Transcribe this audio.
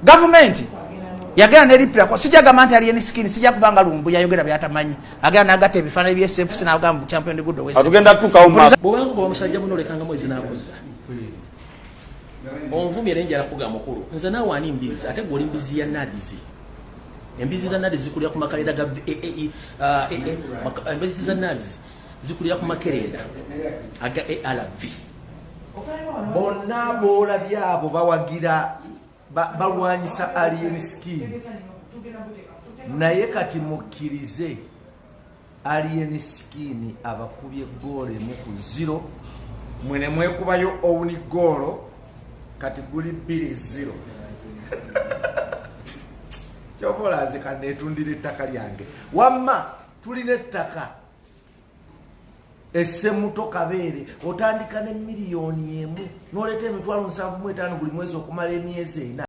Gavumenti yagenda neripirako. Sijja gamba nti Alien Skin, sijja kubanga Lumbu yayogera byatamanyi, agenda nagatta ebifaananyi bye SFC nagamba champion gudo. Atugenda tukawo ma. Bwobanga kuba musajja muno, olekangamu ezinakuza onvumye era njala kuga mukulu. Nze naawe ani mbizi? Ate gwe oli mbizi ya nadizi. Embizi za nadizi zikulira ku makalenda ga embizi za nadizi zikulira ku makerenda aga ARV. Bonna boolabye abo bawagira, balwanyisa Alien Skin, naye kati mukkirize Alien Skin abakubye goolo 1-0. Mwe ne mwekubayo own goal, kati guli 2-0. Kyova olaze kaneetundira ettaka lyange. Wamma tulina ettaka essemuto kabeere, otandika ne 1 million n'oleeta 75,000 buli mwezi okumala emyezi 4.